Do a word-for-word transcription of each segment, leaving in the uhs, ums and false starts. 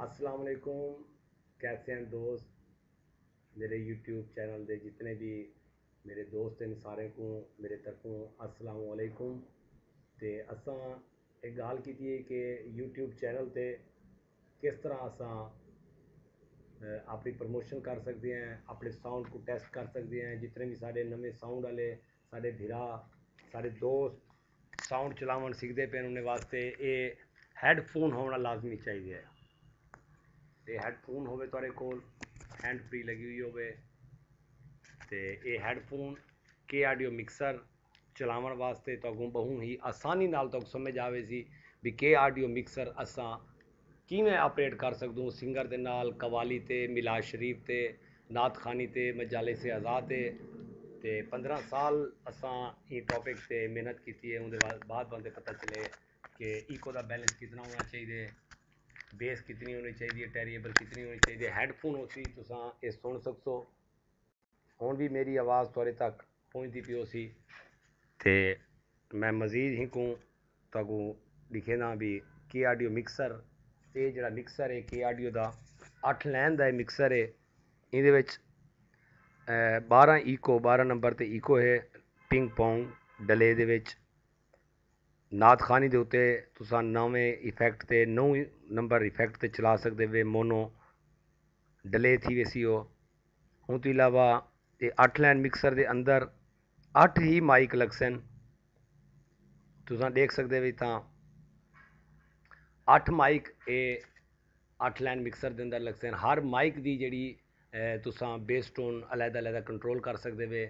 السلام علیکم، کیسے ہیں دوست؟ میرے یوٹیوب چینل دے جتنے بھی میرے دوست ہیں، سارے کو میرے طرفوں السلام علیکم۔ تے اساں ایک گال کی تھی کہ یوٹیوب چینل تے کس طرح اساں اپنی پروموشن کر سکتے ہیں، اپنے ساؤنڈ کو ٹیسٹ کر سکتے ہیں۔ جتنے بھی سارے نویں ساؤنڈ والے سارے بھرا، سارے دوست ساؤنڈ چلاون سیکھتے پے، انہیں واسطے یہ ہیڈ فون ہونا لازمی چاہیے۔ یہ ہیڈ فون ہوے تھوڑے کول، ہینڈ فری لگی ہوئی ہوے، تے یہ ہیڈ فون کے آڈیو مکسر چلاون واسطے تو اگوں بہوں ہی آسانی نال تو سمجھ آوے سی بھی کے آڈیو مکسر اساں کیویں آپریٹ کر سکدوں، سنگر دے نال، قوالی تے، میلاد شریف تے، نعت خوانی تے، مجالس عزا تے۔ تے پندرہ سال اساں ایں ٹاپک تے محنت کیتی ہے۔ اوندے بعد بعد بندے پتہ چلے کہ ایکو دا بیلنس کتنا ہونا چاہیے، بیس کتنی ہونی چاہیے، ٹیریبل کتنی ہونی چاہیے۔ ہیڈ فون ہوسی، تساں اے سن سکسو۔ ہن بھی میری آواز تھوڑے تک پہنچتی پی ہوسی۔ تے میں مزید ہی کو تاکو دکھینا بھی کے آڈیو مکسر، اے جڑا مکسر ہے کے آڈیو دا، اٹھ لین دا مکسر ہے۔ ایندے وچ بارہ ایکو، بارہ نمبر تے ایکو ہے، پنگ پونگ ڈلے دے وچ۔ نعت خوانی دے اتے تساں نویں ایفیکٹ تے، نو نمبر ایفیکٹ تے چلا سکدے وے، مونو ڈلے تھی ویسی ہو۔ اوں توں علاوہ اے اٹھ لین مکسر دے اندر اٹھ ہی مائک لگسن۔ تساں ڈیکھ سکدے وے تاں اٹھ مائک اے اٹھ لین مکسر دے اندر لگسن۔ ہر مائک دی جڑی تساں بیس ٹون علیحدہ علیحدہ کنٹرول کر سکدے وے۔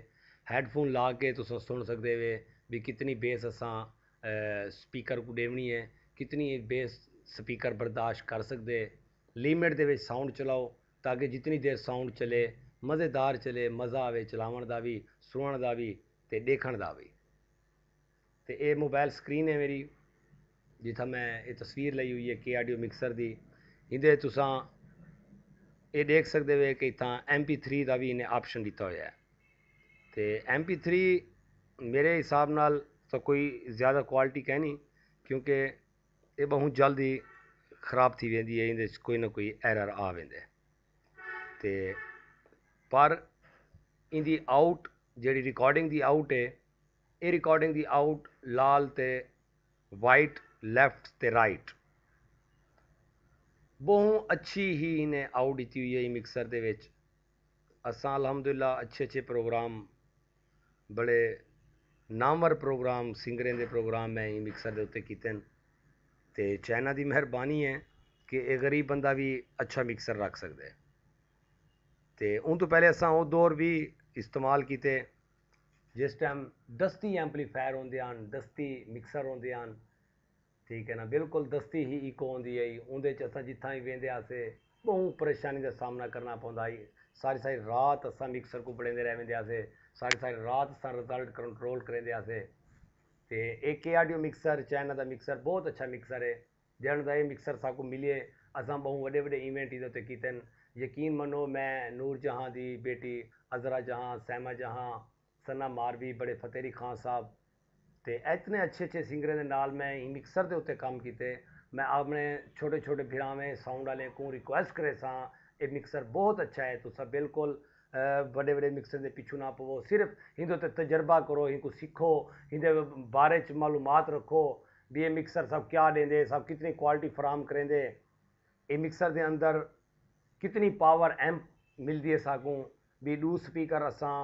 ہیڈ فون لا کے تساں سن سکدے وے بھی کتنی بیس اساں سپیکر کو ڈیونی ہے، کتنی بیس سپیکر برداشت کر سکدے۔ لیمٹ دے وچ ساؤنڈ چلاؤ تاکہ جتنی دیر ساؤنڈ چلے، مزیدار چلے، مزہ آوے چلاون دا وی، سنن دا وی تے ڈیکھن دا وی۔ تے اے موبائل سکرین ہے میری، جتھاں میں اے تصویر لئی ہوئی ہے کے آڈیو مکسر دی۔ ایندے تساں اے ڈیکھ سکدے وے کہ اتھاں ایم پی تھری دا وی انہیں آپشن ڈتا ہویا ہے۔ تے ایم پی تھری میرے حساب نال تو کوئی زیادہ کوالٹی کہنی، کیونکہ اے بہوں جلد ہی خراب تھی ویندی ہے، ایندے وچ کوئی نہ کوئی ایرر آ ویندے۔ تے پر ایندی آؤٹ جیڑھی ریکارڈنگ دی آؤٹ ہے، اے ریکارڈنگ دی آؤٹ لال تے وائٹ، لیفٹ تے رائٹ، بہوں اچھی ہی انہیں آؤٹ ڈتی ہوئی ہے مکسر دے وچ۔ اساں الحمدللہ اچھے اچھے پروگرام، بڑے نامور پروگرام، سنگریں دے پروگرام میں ہی مکسر دے اتے کیتن۔ تے چائنا دی مہربانی ہے کہ اے غریب بندہ بھی اچھا مکسر رکھ سکدے۔ تے اوں تو پہلے اساں او دور بھی استعمال کیتے جس ٹائم دستی ایمپلیفائر ہوندے ہن، دستی مکسر ہوندے ہن، ٹھیک ہے نا، بالکل دستی ہی ایکو ہوندی ہئی۔ اوندے اچ اساں جتھاں وی ویندے ہاسے، ٻہوں پریشانی دا سامنا کرݨا پوندا ہئی۔ ساری ساری رات اساں مکسر کوں بݨیندے رہ ویندے ہاسے، ساری ساری رات اساں رزلٹ کنٹرول کریندے ہاسے۔ تے اے کے آڈیو مکسر، چائنا دا مکسر، بہت اچھا مکسر ہے۔ جݙݨ دا اے مکسر ساکوں ملیے، اساں ٻہوں وݙے وݙے ایونٹ ایندے اتے کیتن۔ یقین منو، میں نور جہاں دی بیٹی عذرا جہاں، سیما جہاں، ثنا ماروی، بڑے فتح علی خان صاحب تے اتنے اچھے اچھے سنگریں دے نال میں ایں مکسر دے اتے کم کیتے۔ میں اپݨے چھوٹے چھوٹے بھراویں ساؤنڈ آلیاں کوں ریکویسٹ کریساں، اے مکسر بہت اچھا ہے، تساں بالکل وݙے وݙے مکسر دے پچھوں نہ پوو، صرف ایندے اتے تجربہ کرو، اینکوں سکھو، ایندے بارے چ معلومات رکھو بھی اے مکسر ساکوں کیا ݙیندے، ساکوں کتنی کوالٹی فراہم کریندے۔ اے مکسر دے اندر کتنی پاور ایمپ ملدی ہے ساکوں، بھی ݙو سپیکر اساں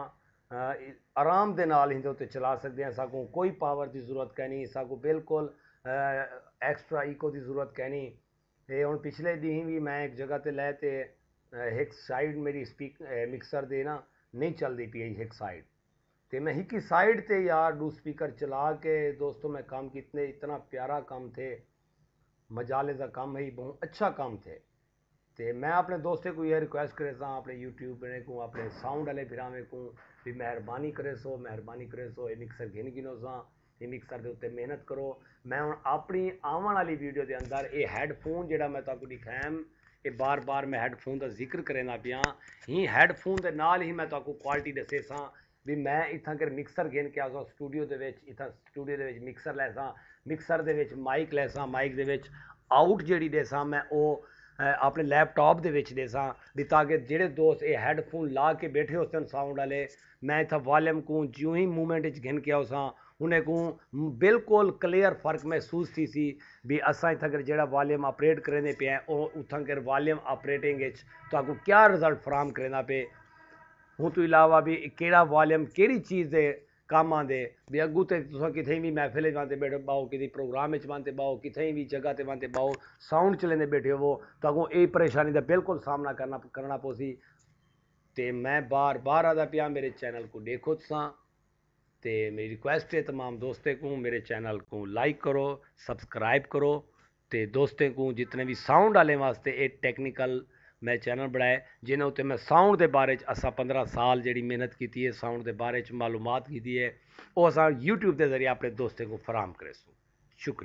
آرام دے نال ایندے اتے چلا سڳدے ہیں۔ ساکوں کوئی پاور دی ضرورت کینی، ساکوں بالکل ایکسٹرا ایکو دی ضرورت کینی۔ اے ہݨ پچھلے ݙینہہ وی میں ہک جگہ تے لے تے ہک سائیڈ میری سپیک مکسر دے نا نہیں چلدی پئی ہئی ہک سائیڈ، تے میں ہکی سائیڈ تے یار ݙو سپیکر چلا کے دوستو میں کم کیتے، اتنا پیارا کم تھے، مجالس دا کم ہئی، بہوں اچھا کم تھے۔ تے میں اپݨے دوستیں کوں ایہا ریکویسٹ کریساں، اپݨے یوٹیوب بھریں کوں، اپݨے ساؤنڈ آلے بھراویں کوں، بھی مہربانی کریسو، مہربانی کریسو، اے مکسر گھن گھنوساں، اے مکسر دے اتے محنت کرو۔ میں ہݨ اپݨی آوݨ آلی ویڈیو دے اندر اے ہیڈ فون جیڑھا میں تہاکوں ݙکھائم، اے بار بار میں ہیڈ فون دا ذکر کریندا پیاں، ایں ہیڈ فون دے نال ہی میں تہاکوں کوالٹی ݙسیساں۔ بھی میں اتھاں کر مکسر گھن کے آساں سٹوڈیو دے وچ، اتھاں سٹوڈیو دے وچ مکسر لیساں، مکسر دے وچ مائک لیساں، مائک دے وچ آؤٹ جیڑھی ݙیساں میں او اپݨے لیپ ٹاپ دے وچ ݙیساں، بھی تاکہ جیڑھے دوست اے ہیڈ فون لا کے ٻیٹھے ہوسن ساؤنڈ آلے، میں اتھاں والیم کوں جیوں ہی موومنٹ اچ گھن کے آؤساں، انہیں کوں بالکل کلیئر فرق محسوس تھیسی، بھی اساں اتھاں کر جیڑھا والیم آپریٹ کریندے پئے ہیں او اتھاں کر والیم آپریٹنگ اچ تہاکوں کیا رزلٹ فراہم کریندا پئے۔ ہوں توں علاوہ بھی کیڑھا والیم کیڑھی چیز دے کم آندے، بھی اگوں تے تساں کتھیں وی محفل اچ ونج تے ٻیٹھے ٻاؤ، کسی پروگرام اچ ونج تے ٻاؤ، کتھیں وی جگہ تے ونج تے ٻاؤ، ساؤنڈ چلیندے ٻیٹھے ہوو، تہاکوں اے پریشانی دا بالکل سامنا کرنا کرنا پوسی۔ تے میں بار بار آہدا پیاں، میرے چینل کوں ݙیکھو تساں۔ تے میری ریکویسٹ ہے تمام دوستیں کوں، میرے چینل کوں لائک کرو، سبسکرائب کرو۔ تے دوستیں کوں جتنے وی ساؤنڈ آلیں واسطے اے ٹیکنیکل میں چینل بݨائے، جنہاں اتے میں ساؤنڈ دے بارے چ اساں پندرہ سال جیڑھی محنت کیتی ہے، ساؤنڈ دے بارے چ معلومات گھدی ہے، او اساں یوٹیوب دے ذریعے اپݨے دوستیں کوں فراہم کریسوں۔ شکریہ۔